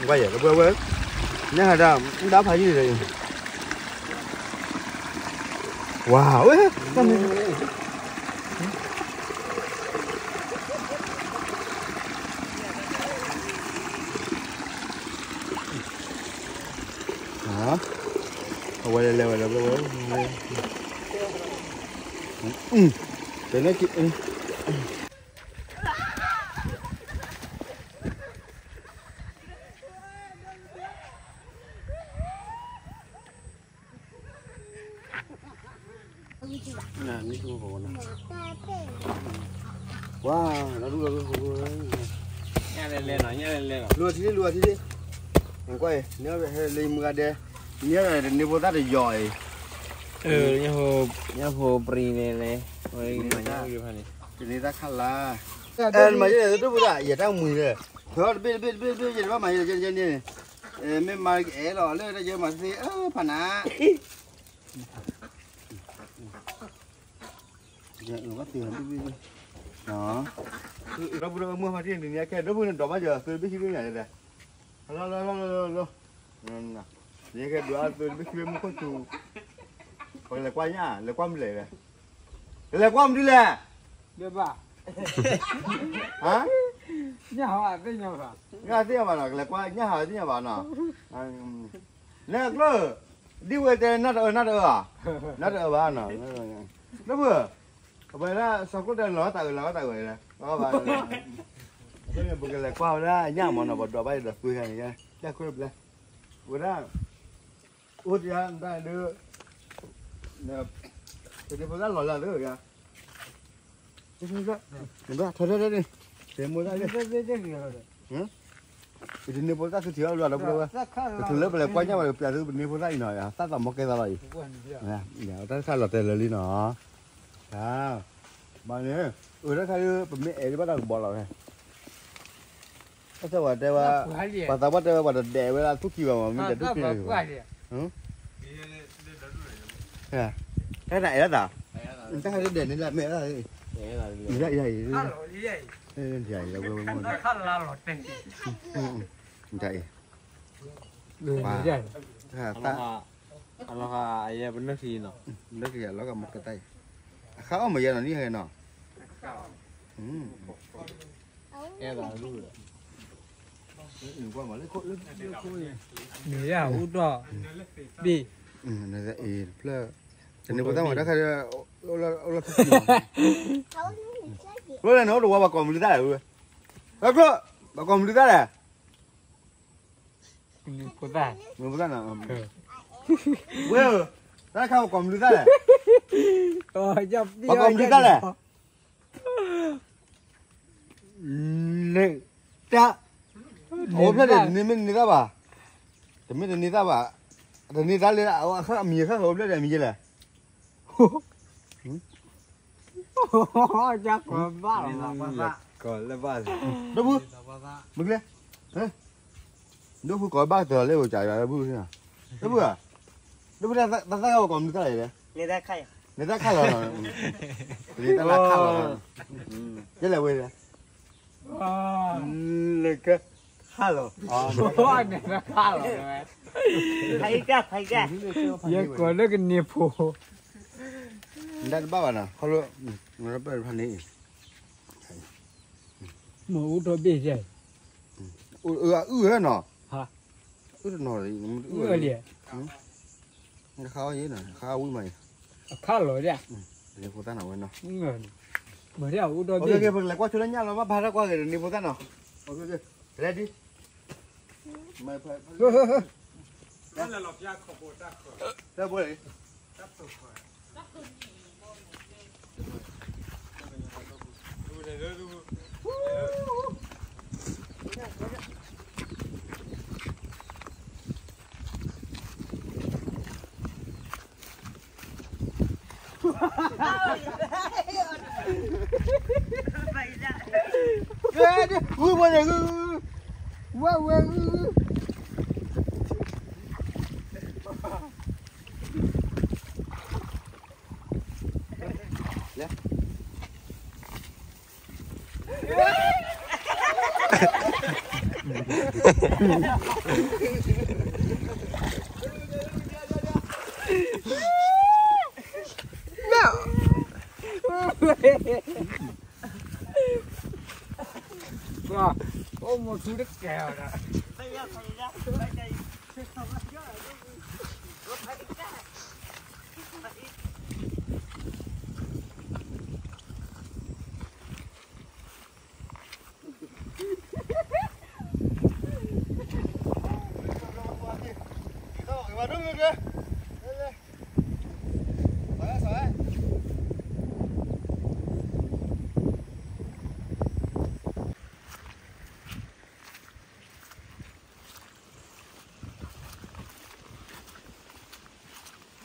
ကွၢ်ယဲ တပှဲဝဲ, ညၣ်ဟးဒၣ်, မ့ၢ်ဒၣ်ဖးယံၤဒီး, ဝါ, ဝဲ, တၢ်မ့ၢ်, အဝဲလဲၤလဲၤဝဲဒီး, တဲန့ၣ်, ဝါ, ညၣ်လဲၤလဲၤနီၤ, ညၣ်လဲၤလဲၤနီၤ, လူၤထံဒံး လူၤထံဒံး, ကွၢ်အံၤ နမုၢ်ဂၤဒဲး, နတန့ၢ်ဖိသၣ်တယီၤအံၤ, ညၣ်ဖိပြံန့ၣ်, တန့ၢ်တၢ်ခါလၢ်, မၤယဲၢ်ဒိၣ်ဖိသၣ် ယတၢ်မွံၤလၢ, ဖဲတဘ့ၣ်တဘ့ၣ်တဘ့ၣ်တဘ့ၣ် ယတဘၣ်မၤယဲၢ်န့ၣ်, မ့ၢ်မၤကအဲၣ်လီၤလၢတၢ်ယဲၢ်မၤသ့ၣ် ဖးနၤ ဒီပုၢ်ဒီဝဲၢ်မုၣ်ဖါတံၢ်န့ၣ် နကဲ ဒီပုၢ်န့ၣ် ဒိးဘၣ်ယၤ သုတဘ့ၣ်ခံဘ့ၣ်မးလဲၣ်, လီၤလီၤလီၤလီၤလီၤ, နကဲဒွးသုတဘ့ၣ်ခံဘ့ၣ်မုၢ်ခိၣ်စူၤ, ပကလဲၤကွၢ်ညၣ် လဲၤကွၢ်မနုၤလဲၣ်, ကလဲၤကွၢ်မနုၤလဲၣ်, ဘၣ်, ဟါ, ညၣ်ဟးသ့ၣ်ညါဘၣ်, ညၣ်သ့ၣ်ညါဘၣ်နီၤ ကလဲၤကွၢ်ညၣ်ဟးသ့ၣ်ညါဘၣ်နီၤ, နဲကျိ ဒ်ဝဲတဲ နၢ်တအၢ နၢ်တအၢဧါ, နၢ်တအၢဘၣ်နီၤ, လၢပှၤ အဝဲဒၣ် စီၤကျိၣ်တဲ လီၤတၢ်အၢ လီၤတၢ်အၢဘၣ်, ပကလဲၤကွၢ်ဝဲဒၣ်ညၣ်မးနီၤ ပဒိးဘၣ်ယၤဒီးသွံၣ်ခါန့ၣ်, တၢ်ကွၢ်ပျဲ, ဝဲဒၣ် အိၣ်တယါတၢ်ဒုး, တဒ့ဖိသၣ်လီၤလၢသဂၤ, ထီထီထီ, တဒ့ဖိသၣ်လၢ, တဒ့ဖိသၣ်သုထံၣ်အီၤလီၤဒီးပဝဲ, ပထူလၢပလဲၤကွၢ်ညၣ်ဘၣ် ပျးသုပန့ၢ်ဖိသၣ်အံၤနီၤ, သၣ်သးမီၢ်ကဲသးလီၤအံၤ, တၢ်တခါလီၤတဲာ်လၢာ်လံနီၤ, ဘၣ်န့ၣ်, အတၢ်တခါဒုး ပမ့ၢ်အဲၣ်ဒံးဘၣ်တၢ်ကဘီလီၤဝဲ တၢ်ဆၢဝဲတဲဝဲ, ပှၤသးပှၢ်တဲဝဲ ပှၤတဒဲးဝဲဒၣ်သူၣ်ကံၢ်ဘၣ်မး မ့ၢ်ဒဲးသူၣ်ကံၢ်ဘၣ်မး, တၢ်အဲၣ်ဒၣ်သး, တၢ်ဒဲးန့ၣ်လၢမဲာ်, ယၤအံၤ, ယၤအံၤ, တၢ်အံၤ, ပှၤ, အလီၤဃာ်အယဲပနုၢ်ထံနီၤ, ပနုၢ်ထံအလီၤကမီၢ်ကတၢ်အံၤ, အခါအီၣ်မးယဲနီၤ နံၣ်ဟဲနီၤ, အဲၣ်ဒၣ်, မ့ၢ်ယၤအူထီၣ်, ဘ့ၣ်, တန့ၢ်ဖိသၣ်မး တၢ်ခါ, အိၣ်လၢထူၣ်ထံ, ကျိလၢနအိၣ်တဝါ ပှၤကိးမနုၤသၣ်လဲၣ်, ကျိ, ပှၤကိးမနုၤသၣ်လဲၣ်, မနုၤဖိသၣ်, မနုၤဖိသၣ်နီၤ, ဝဲဧၢ, တၢ်ခါပှၤကိးမနုၤသၣ်လဲၣ်, ပှၤကိးမနုၤသၣ်လဲၣ် လၢတၢ်, အိၣ်ဖျဲၣ်န့ၣ် တမ့ၢ်တန့ၢ်သၣ်ဘၣ်, တမ့ၢ်တန့ၢ်သၣ်ဘၣ်, တန့ၢ်သၣ်လၢအမံၤအခါ အိၣ်ဖျဲၣ်န့ၣ် မံၤယဲလဲၣ်, ကဘၣ်လီၤ, ဒီပုၢ်, မ့ၢ်ကျဲ, ဒိၣ်ဖုကိးဘၣ်တၢ်လၢအိၣ်ကးယၤ ဒီပုၢ်, ဒီပုၢ်ဧၢ, ဒီပုၢ်တၢ်သၣ်ခါပှၤကိးမနုၤသၣ်လဲၣ်, နတၢ်ခါလီၤ, နတၢ်ခါလီၤ, ယဲလဲၣ်ဝဲလဲၣ် လၢကဟါလီၤ, နတခါလီၤ, ယကိးလၢကန့ၢ်ဖိ, နတၢ်တဘၣ်ဘၣ်နီၤ ခီလၢ, နတၢ်ပၢၢ်တဖၣ်န့ၣ်, မ့ၢ်အူထီၣ်ဘ့ၣ်ယဲ, အုၣ်ဝဲနီၤ, အုၣ်တနီၤလံ, နတခါအီၤယဲနီၤ နခါဝံၣ်မးအံၤ, အခါလီၤဒၣ်, တန့ၢ်ဖိသၣ်နီၤဝဲနီၤ, မ့ၢ်ဒၣ်အူထီၣ်ဘ့ၣ်, ပကလဲၤကွၢ်ဆိလၢညၣ်လီၤ ဘၣ်ဘၣ်တၢ်ကွၢ်ဂ့ၤ တန့ၢ်ဖိသၣ်နီၤ, လဲၤဒံး, တၢ်ဘိလံ ဂုၢ်ဝဲန့ၣ်ဂုၢ်, ဝဲဝဲဂုၢ်, လဲၤ ကွၢ်, အိၣ်မူထူတကဲးအီၤဒီး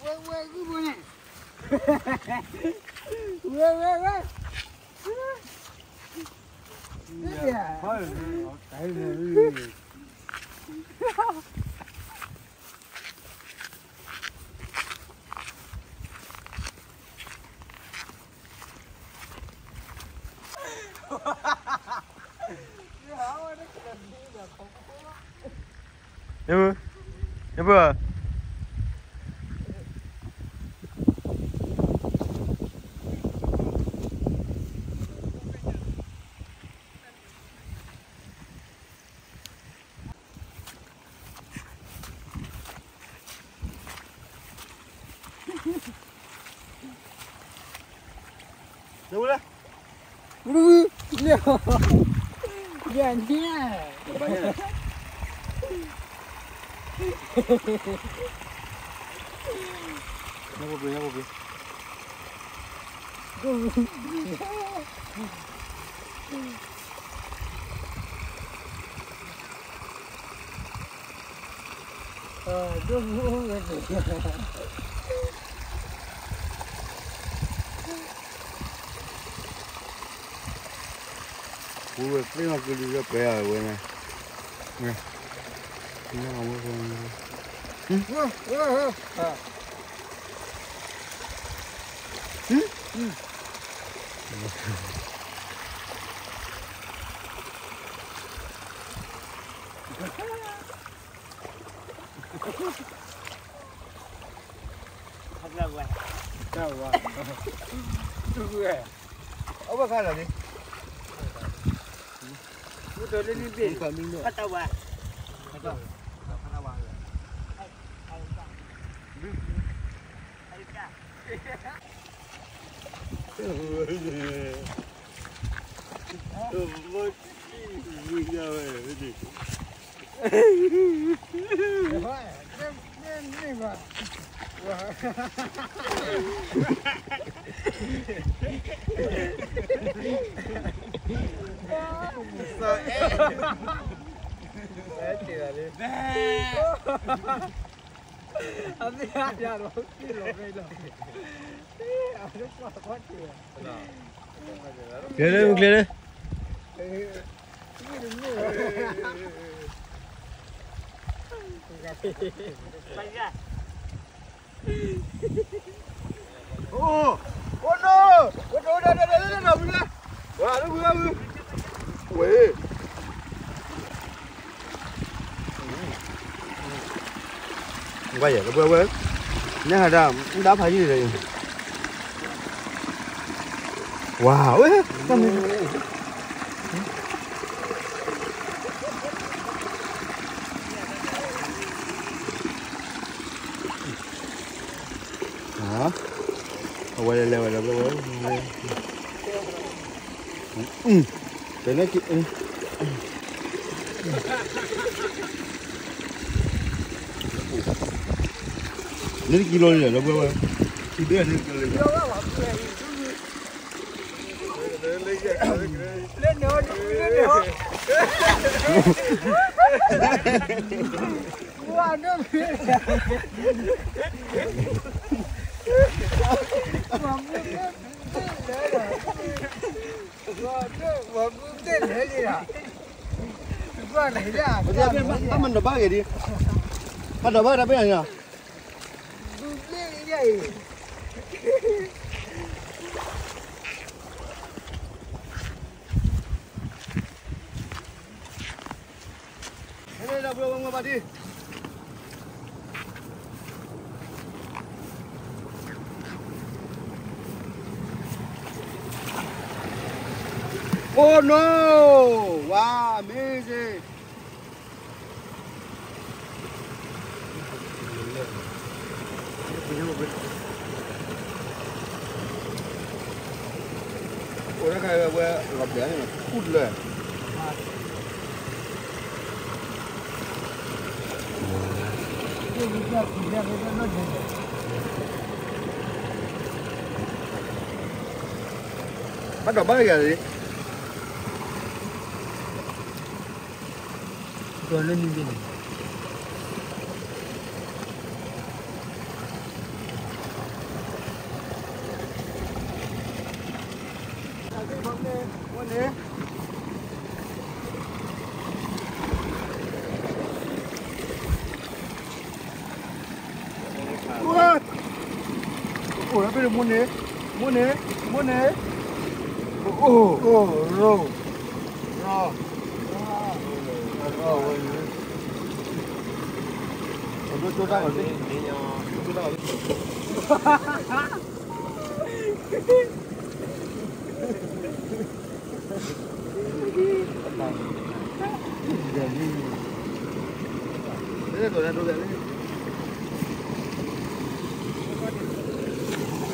ဝဲ ဝဲ ဂုၢ်ဘိန့ၣ်, ဝဲ ဝဲ ဝဲ, ပူၤဝဲကျ့မၤကလုာ်လၢပှဲၤအဝဲန့ၣ်, အဝဲခါလီၤလံ, မုၢ်တလၢနံၣ်ဘ့ၣ်, ဖးတဝါ, ဖးတဝါ, အမ့ၢ်အါယၤဒီး က့ၤလီၤဝဲလီၤ, အမ့ၢ်ကွၢ်ကွၢ်က့ၤ, ကျဲလၢ ကျဲလၢ, အိၣ်, အိၣ်နီၤ, ဝဲ, ဝဲ, ဝဲ, ဝဲ, ဝဲ, ဝဲ, ဝဲ, ဝဲ, ဝဲ, ဝဲ, ဝဲ, နဟးဒၣ်, မ့ၢ်ဒၣ်ဖးယံာ်ဒီး, ဝါ, ဝဲ, တၢ်မ့ၢ် အဝဲလဲၤလဲၤဝဲလၢ ဝဲ, ပန့ၣ်က့ၤ, န့ၣ်တကံလိလံဒီး ဝဲ, ဝဲ, လၢန့ၣ်, လၢန့ၣ်, ဝါဒိၣ်, ဝါဒိၣ်, ဝါဒိၣ်, ဝါဒိၣ်, တၢ်မၤဒီးဘၣ်ဂ့ၤဒံး, ဟးဒီးဘၣ်တၢ်ဘၣ်ညါ, ဘုဘျ့ၣ်ယဲအံၤ အ ဘၣ်ဒံး. Oh no! Wow, amazing! အိၣ်တခါဝဲ လီၤပျံၤန့ၣ် ခူၣ်တလၢ ဘၣ်ဒီးဘၣ်ယၤလံ ဒီးလၢနံၤဒ့ၣ်န့ၣ် အိၣ်လၢဖဲန့ၣ် မိၢ်န့ၣ်, မိၢ်န့ၣ်, မိၢ်န့ၣ်, အိၣ်, အိၣ်, ရိ, ရိ, ရိ, ဝဲ, ဒိၣ်ကၠိတၢ်လီၤလံ, ဒိၣ်ကၠိတၢ်လီၤလံ. တၢ်အိၣ်, တၢ်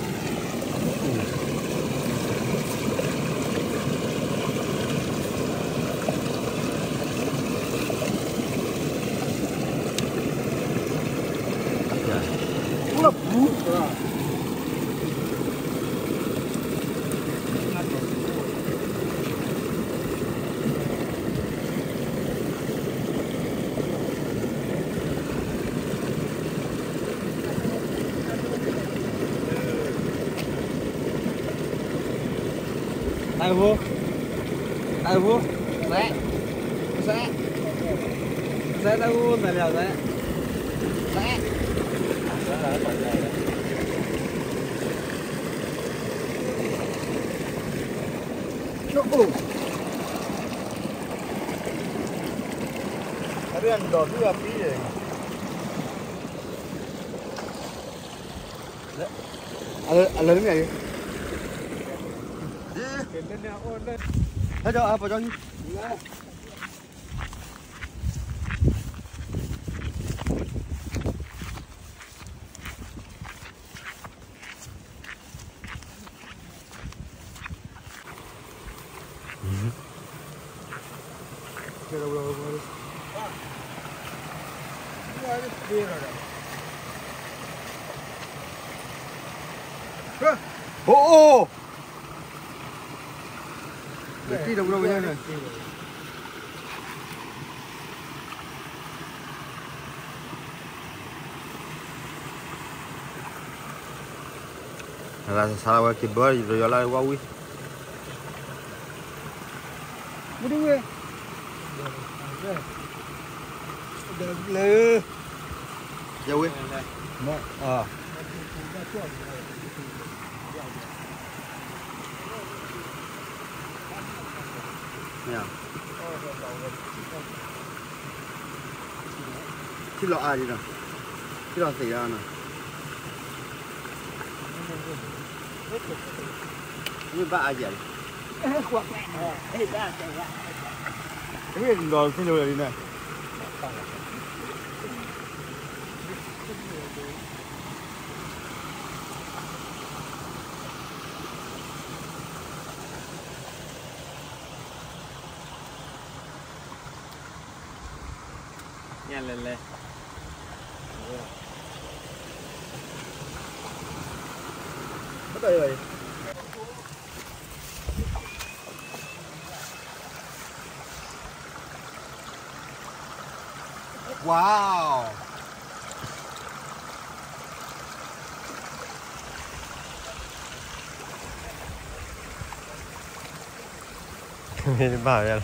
အိၣ်, စဲး, စဲး, စဲး, တၢ်အိၣ်, စဲး, စဲး, စဲး. အလၢနမ့ၢ်, ဟဲကၠီ, အပှၤကၠီ, အိၣ်, တံၢ်ဒီးဝဲဒၣ်ဝဲညါန့ၣ် လၢဆါလီၤဝဲက့ၤဘၢ ယယီၤလၢဝဲဝံၤ မုၢ်ဒုဝဲ, လၢ, ယဝဲ, မ့ၢ်, ထံလီၤအါဒ်နီၤ, ထံလီၤသ့ၣ်လီၤနီၤ, မ့ၢ်ဘၣ်အါယၤလံ, မ့ၢ်လီၤသ့ၣ်လၢဝဲလံန့ၣ်, ညါလဲၤလဲၤ, ဘၣ်တၢ်အံၤဘၣ်အံၤ Wow! မ့ၢ်တဘၣ်ဝဲလီၤ.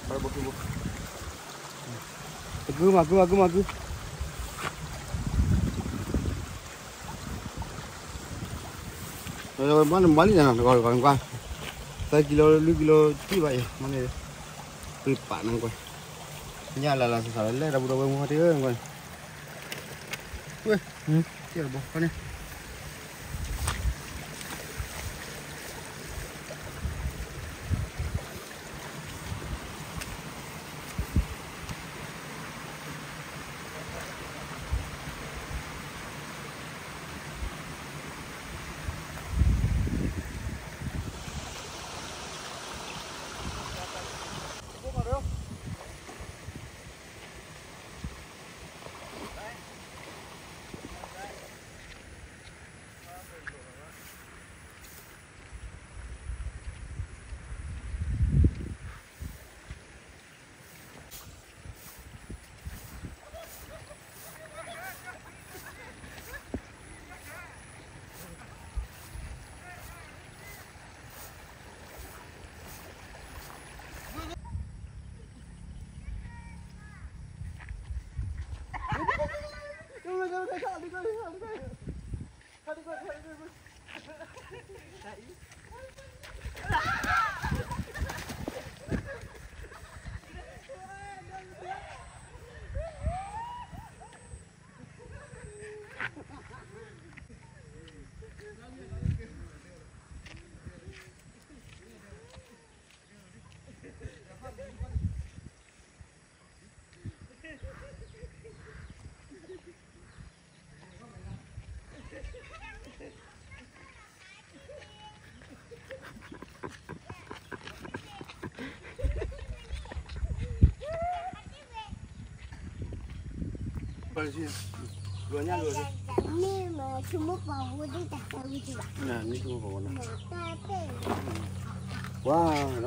ဘၣ်ဘိဘိ, ကုမၤကုမၤကုမၤကု, မၤလံနၤ တဂီၤတဂီၤကွၢ်, သၢကံလိ လွံၢ်ကံလိ တံၢ်ဘၣ်အံၤ မၤန့ၣ်, ပှ့ၤပာ်နကွၢ်, ညၣ်လၢ်လၢ်စှၤစှၤလၢလဲၣ် ဒီပုၢ်ဒီဝဲၢ်မုၢ်ဟီၣ်တ့ၢ်ကွၢ်န့ၣ်, ဝဲ, တံၢ်တဘီခီန့ၣ် ပှၤ လီၤဒ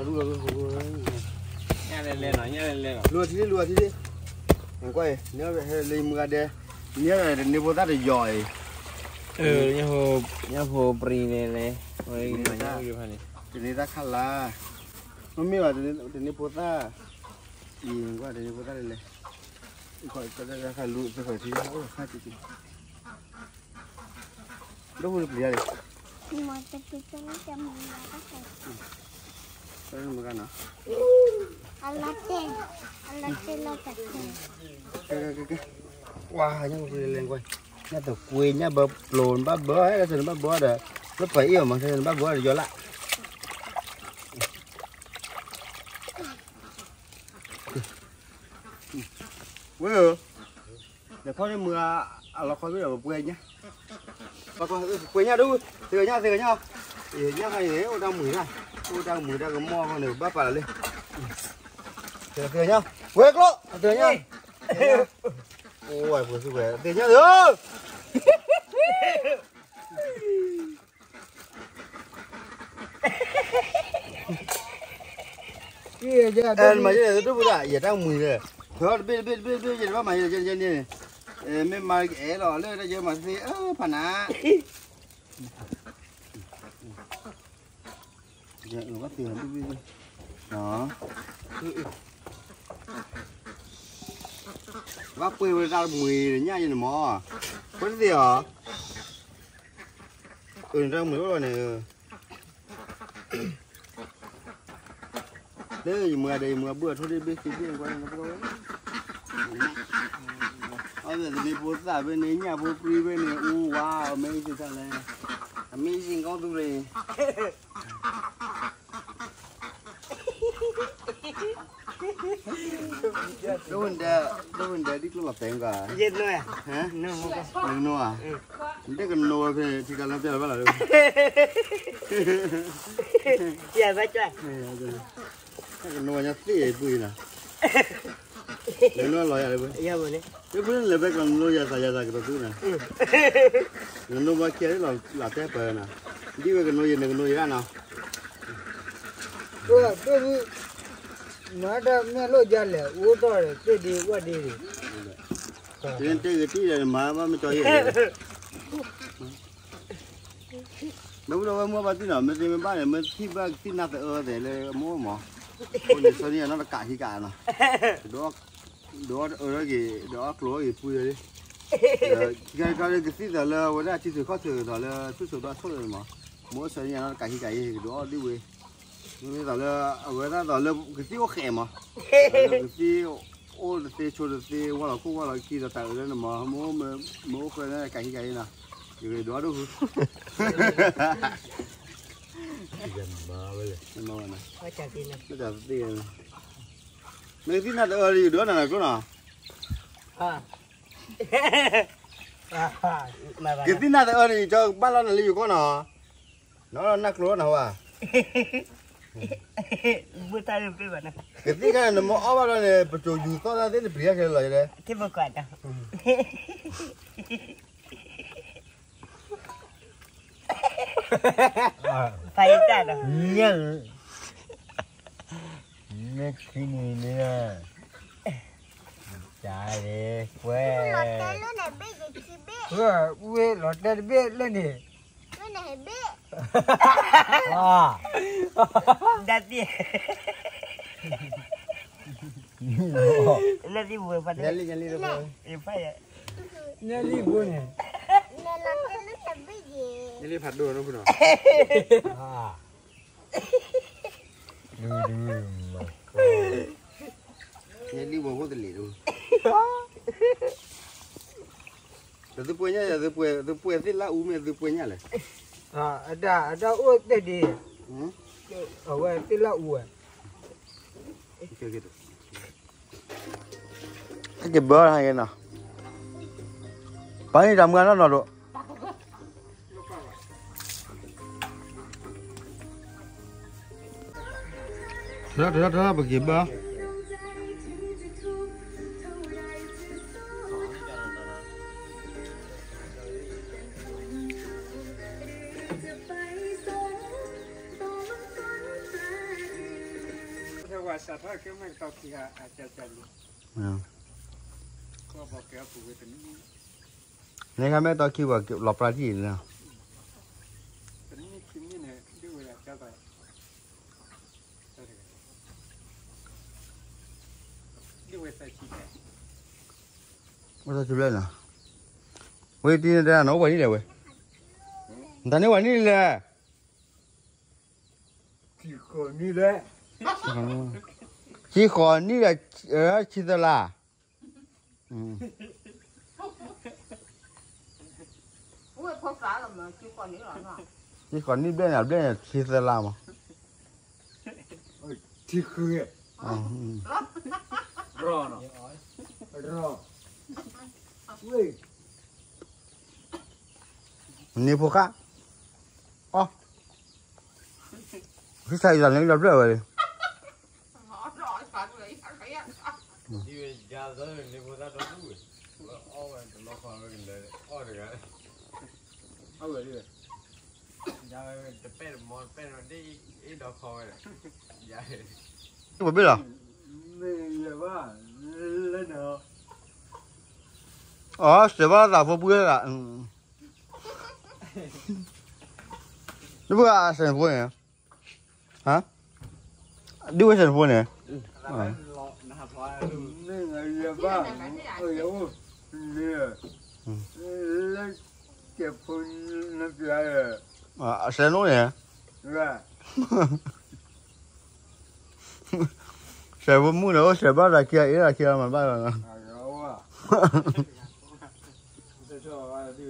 ူလီၤဒူ, ညၣ်လဲၤလဲၤနီၤ ညၣ်လဲၤလဲၤနီၤ, လူၤထံဒ့ လူၤထံဒ့, ကွၢ်အံၤ နဟဲလၢယမုၢ်ဂၤဒဲး, နဟဲတန့ၢ်ဖိသၣ်တယီၤအံၤ, ညၣ်ဖိပြံန့ၣ်လဲၣ်, တန့ၢ်သၣ်ခါလါ, မ့မ့ၢ်ဘၣ် တန့ၢ်ဖိသၣ်, အံၤကွၢ် တန့ၢ်ဖိသၣ်လဲၤလဲၤ, ခါလူၤသ့ၣ်ခီၣ်ထံ ခါက့ၤက့ၤ ဒိၣ်ဖိတပျံၤယၤလံ, တမုၢ်ဂၤနီၤ, ကဲကဲကဲ, ဝါ ညၣ်ပှ့ၤလဲၤကွၢ်, ညၣ်တကွ့ ညၣ်ဘၢပျိၤ နဘၣ်ဘၢ တၢ်နဘၣ်ဘၢဒီး, လၢပှၤအ့ၣ်အီၤမး တၢ်နဘၣ်ဘၢဒီးယီၤလၢ် ဝဲဧၢ, လဲၤခီန့ၢ်မုၢ်ဂၤ အလီၤခီဘ့ၣ်ဒီး ပပှဲညၣ်, ပပှဲညၣ်ဒိၣ်, သ့ၣ်ညၣ် သ့ၣ်ညၣ်, ညၣ်ခါအံၤ အိၣ်တၢ်မုာ်တၢ်, အိၣ်တၢ်မုာ်တၢ်ကမီၤအဃိန့ၣ် ဘၣ်ပာ်လီၤလံ, သ့ၣ်ညၣ်, ဝဲကျိ သ့ၣ်ညၣ်, အိၣ်ဝဲပှဲၤစုပှဲၤ သ့ၣ်ညၣ်ဧၢ အဲ မၤယဲဒၣ်တဘၣ်ဒၣ် ယတၢ်မုာ်လၢ, ဖဲတဘ့ၣ်တဘ့ၣ်တဘ့ၣ်တဘ့ၣ် ယတဘၣ်မၤယဲဒၣ်ယဲန့ၣ်, မ့ၢ်မၤကအဲၣ်လီၤ လၢတၢ်ယဲမၤသ့ အၢ ဖးနၤ, ယအၢဘၣ်သ့ၣ်ဘၣ်ဘၣ်, ဘၣ်ပှ့ၤဝဲတၢ်မုာ်ညၣ်ယဲန့ၣ်မး, ပှ့ၤတသ့အီၤ, အၢ နတၢ်မုာ်လီၤန့ၣ် လၢယမုၢ်ဂၤဒီး ယမုၢ်ဂၤဘုၣ်အထိၣ်ဒ့ၣ်ဘ့ၣ်သ့ဘ့ၣ်ကွၢ်န့ၣ်, အဝဲသန့ၤဖိသၣ်ဖဲန့ၣ် ညၣ်ဖိပြံဖဲန့ၣ် အူဝါ amazing တၢ်လဲၣ်, amazing ကီၢ်သူလ့ၤ, ဒိၣ်ဝဲဒၣ် ဒိၣ်ဝဲဒၣ်ဒ်ကျိလီၤတဲာ်ကွၢ်, နကနိဧါ, နတကနိဝဲဖဲန့ၣ် ထံကလၢပျၢ်လီၤဘၣ်လီၤလၢ ကနိဝဲညါသ့ၣ်ပှံၤနီၤ, နကနိလီၤယၤလၢ, လၢဖဲလဲၣ်ဖဲကနိယၤသးယၤသးကတိၤသုနီၤ, နကနိဘၣ်ခံဂၤလီၤတဲပၢၤနီၤ, ဒ်ဝဲကနိယၤ နကနိယၤနီၤ, မၤတၢ်မ့ၢ်လိၣ်ယၤလဲၣ် အိၣ်ထီၣ်ဒီးသ့ၣ်ဒ့ဝၣ်ဒ့, တဂ့ၤတံၢ်ဒီးမၤဘၣ်မ့ၢ်ကၠီယဲၢ် မ့ၢ်ပဒီဝဲမ့ၢ်ဘၣ်သ့ၣ်နီၤ မ့ၢ်သ့မ့ၢ်ဘၣ်န့ၣ် မ့ၢ်ထံၣ်ဘၣ်သ့ၣ်နၢ်သအၢသ့ၣ်လၢအမိၢ်မး, အဃိန့ၣ် ဆီန့ၣ်အနီၢ်တကးဟံးကးနီၤ, ကဒိၣ်, ဒုးအီၣ်တအၢထီၣ်က့ၤ ဒုးအီၣ်ကျိၤထီၣ်က့ၤပှံၢ်ဝဲလံ, ခံခါတခါလၢကသံၣ်သးလၢအဝဲဒၣ်ထံထုးခီၣ်ထုးကဒီးလၢဆူၣ်ဆိးဒီးဆိၣ်လၢန့ၣ်မး, မ့ၢ်အိၣ်ဆၢညါနီတကးခံကးအံၤ ကဒုးအီၣ်ဒ်ဝဲ, မ့မ့ၢ်သိးလၢ အဝဲဒၣ်သိးလၢကသံၣ်အိၣ်ဃဲးမး, ကသံၣ်အိၣ်တသ့ဆိတသ့ ဝၢ်လီၤခိၣ်ဝၢ်လီၤခံဒီးတၢ်အၢလၢန့ၣ်မး, မ့ၢ်အိၣ်မ့ၢ်အိၣ်ဃဲလၢကးခံကးအံၤနီၤ, ယကဒုးအီၣ်ဒိၣ်ဃု မ့ၢ်ကသံၣ်နၢ်တအၢလံ ယဒုးအီၣ်နၤနၤကျိနီၤ, ကသံၣ်နၢ်တအၢန့ၣ် ယကဘၣ်လီၤနၤလၢယိၤကီၢ်နီၤ, နီၤနၢ်ကျိနီၤဝဲ, ကသံၣ်ခါန့ၣ် နမ့ၢ်အီၣ်ဘၣ်ဒီးန့ၣ် ပစိၤယူၤသီၣ်တၢ်သ့ၣ်တပျံၤတၢ်ခဲလၢာ်လီၤယဲ, ဖးယံာ်တၢ်ဒီး ညၣ် မ့ၢ်ခံနံၤန့ၣ် ကၢ်န့ၣ် ကွဲ ဝဲလီၤတဲတဘ့ၣ်လၢန့ၣ် ဒၣ်သံၣ် လၢသံၣ်ဝဲဖးဒိၣ် ညၣ်လံ ညၣ်လံတဘိန့ၣ် ညၣ်လံဖးဒိၣ်နီၤဖုနီၤ ဒုဒု ညၣ်လံဝဲအိၣ်တလ့ၤဒိၣ် ဒီးသုပှဲၤညၣ် သုပှဲၤသ့ၣ်လၢအူမ့ၢ်သုပှဲၤညၣ်လဲၣ်, အတၢ် အတၢ်အိၣ်တ့ၢ်ဒံး, အဝဲသ့ၣ်လၢအူဝဲ, ဟဲက့ၤဘၢဟဲက့ၤနီၤ, ပှၤန့ၣ်တၢ်မုၢ်အနီၢ်နီၤဒိၣ် တၢ်တၢ်တၢ်ပက့ၤဘၢ န့ၣ်ခါမ့ၢ်တီခံဝဲလီၤပြၢ်ထံၣ်န့ၣ် ဝဲတၢ်ထူလၢနီၤ, ဝဲတံၤန့ၣ်တဲနအိၣ်ဝဲနံၣ်လဲၣ်ဝဲ, နတၢ်န့ၢ်ဝဲနံၣ်လဲၣ်, ခံဃိးနံၣ်ဒီး ဆံသၢလါ, ဆံဃိးနံၣ်ဘျဲၣ်န့ၣ် ဘျဲၣ်န့ၣ် ဆံသၢလါမး, န့ၣ်ဖိဃၣ်, အီ, ဖုဆါအံၤလီၤန့ၣ်လီၤဘျၢၣ်ဝဲလံ ပဘ့ၣ်လီၤ, အီ စဲးဘၣ်သးဖိပှၢ်လၢ, နဘၣ်အစဲးဖိန့ၣ်, ဟါ, ဒ်ဝဲစဲးဖိန့ၣ်, အစဲးနိန့ၣ်, စဲးဖိမုၣ်န့ၣ် အိၣ်စဲးဘၣ်သးခံ အ့ၣ်သးခံမၤဘၣ်လီၤနီၤ.